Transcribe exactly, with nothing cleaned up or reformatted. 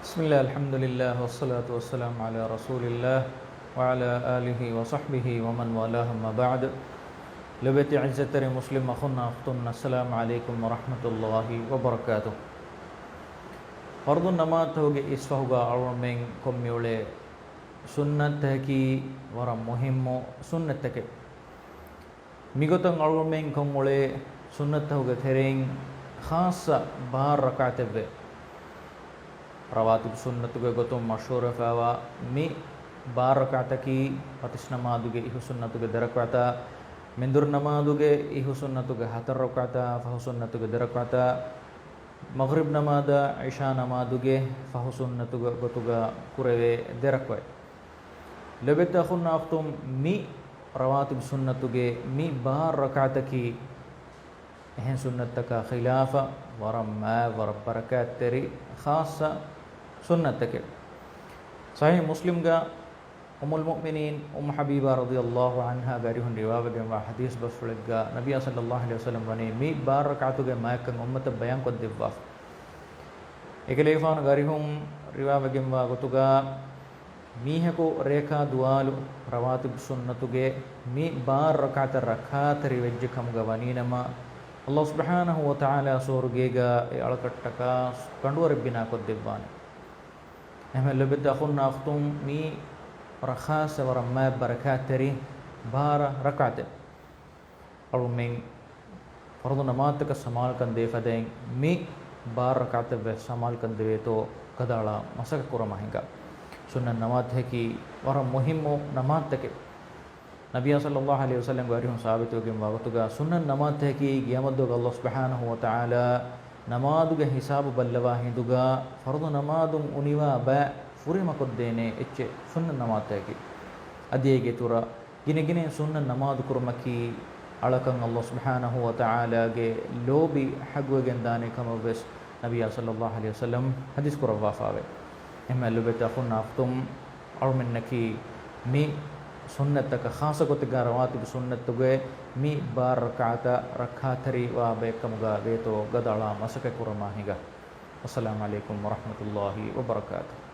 بسم الله، الحمد لله، والصلاة والسلام على رسول الله، وعلى آله وصحبه ومن والاه، أما بعد. ލޮބުވެތި ޢިއްޒަތްތެރި މުސްލިމް އަޚުންނާ އުޚްތުން، السلام عليكم ورحمة الله وبركاته. ފަރުޟު ނަމާދުތަކުގެ އިސްފަހުގަ އަޅުގަނޑުމެން ކޮށް މިއުޅޭ ސުންނަތްތަކަކީ ވަރަށް މުހިއްމު ސުންނަތްތަކެއް. މިގޮތަށް އަޅުގަނޑުމެން ކޮށް އުޅޭ ސުންނަތްތަކުގެ ތެރެއިން ޚާއްޞަ ބާރަ ރަކާތެއްވޭ. ރަވާތިބު ސުންނަތުގެ ގޮތުން މަޝްހޫރުވެފައިވާ މި ބާރަ ރަކާތަކީ، ފަތިސް ނަމާދުގެ އިހު ސުންނަތުގެ ދެ ރަކާތާ، މެންދުރު ނަމާދުގެ އިހު ސުންނަތުގެ ހަތަރު ރަކާތާ، ފަހު ސުންނަތުގެ ދެ ރަކާތާ، މަޣްރިބް ނަމާދާ، ޢިޝާ ނަމާދުގެ ފަހު ސުންނަތުގެ ގޮތުގަ ކުރެވޭ ދެ ރަކުޢަތް. ލޮބުވެތި އަޚުންނާ އުޚްތުން، މި ރަވާތިބު ސުންނަތުގެ މި ބާރަ ރަކާތަކީ، އެހެން ސުންނަތްތަކާ ޚިލާފަށް ވަރަށް މާތް، ވަރަށް ބަރަކާތްތެރި ޚާއްޞަ ސުންނަތްތަކެއް. ޞަޙީޙު މުސްލިމްގަ އުމުލް މުއުމިނީން އުއްމު ޙަބީބާ ރަޟިޔަﷲ ޢަންހާގެ އަރިހުން ރިވާވެގެންވާ ޙަދީޘް ބަސްފުޅެއްގަ ނަބިއްޔާ ޞައްލަﷲ ޢަލައިހި ވަސައްލަމް ވަނީ، މި ބާރަ ރަކާތުގެ މާތްކަން އުއްމަތަށް ބަޔާންކޮށްދެއްވާފަ. އެކަލޭގެފާނުގެ އަރިހުން ރިވާވެގެންވާ ގޮތުގަ، މީހަކު ރެޔަކާ ދުވާލު ރަވާތިބު ސުންނަތުގެ މި ބާރަ ރަކާތަށް ރައްކާތެރި ވެއްޖެ ކަމުގަ ވަނީނަމަ، ﷲ ސުބްޙާނަހޫ ވަތަޢާލާ ސުވަރުގޭގަ އެ އަޅަކަށްޓަކާ ކަނޑުވަރެއް ބިނާކޮށްދެއްވާނެ. އެހެން ލޮބުވެތި އަޚުންނާ އުޚްތުން، މީ ވަރަށް ޚާއްޞަ، ވަރަށް މާތް ބަރަކާތްތެރި ބާރަ ރަކާތެއް. އަޅުގަނޑުމެން ފަރުޟު ނަމާދުތަކަށް ސަމާލުކަން ދޭ ފަދައިން، މި ބާރަ ރަކާތަށްވެސް ސަމާލުކަން ދެވޭތޯ ގަދައަޅާ މަސައްކަތް ކުރަމާ ހިނގާ. ސުންނަތް ނަމާދުތަކަކީ ވަރަށް މުހިއްމު ނަމާދުތަކެއް. ނަބިއްޔާ ޞައްލަﷲ ޢަލައިހި ވަސައްލަމްގެ އަރިހުން ސާބިތުވެގެންވާ ގޮތުގަ، ސުންނަތް ނަމާދުތަކަކީ ޤިޔާމަތްދުވަހުގަ ﷲ ސުބްޙާނަހޫ ވަތަޢާލާ ނަމާދުގެ ހިސާބު ބައްލަވާ ހިނދުގަ، ފަރުޟު ނަމާދުން އުނިވާ ބައި ފުރިހަމަކޮށްދޭނެ އެއްޗެއް ސުންނަތް ނަމާދުތަކަކީ. އަދި އޭގެ އިތުރަށް ގިނަ ގިނައިން ސުންނަތް ނަމާދު ކުރުމަކީ، އަޅަކަށް ﷲ ސުބްޙާނަހޫ ވަތަޢާލާގެ ލޯބި ޙައްޤުވެގެންދާނެ ކަމަށްވެސް ނަބިއްޔާ ޞައްލަﷲ ޢަލައިހި ވަސައްލަމް ޙަދީޘް ކުރައްވާފައެވެ. އެހެންމެ ލޮބުވެތި އަޚުންނާ އުޚްތުން، އަޅުމެންނަކީ މި ސުންނަތްތަކަށް، ޚާއްޞަ ގޮތެއްގަ ރަވާތިބު ސުންނަތުގެ މި ބާރަ ރަކާތަށް ރައްކާތެރިވާ ބައެއްކަމުގަ ވޭތޯ ގަދައަޅާ މަސައްކަތް ކުރަމާ ހިނގާ. އައްސަލާމު ޢަލައިކުމް ވަރަޙްމަތުﷲ ވަބަރަކާތުހު.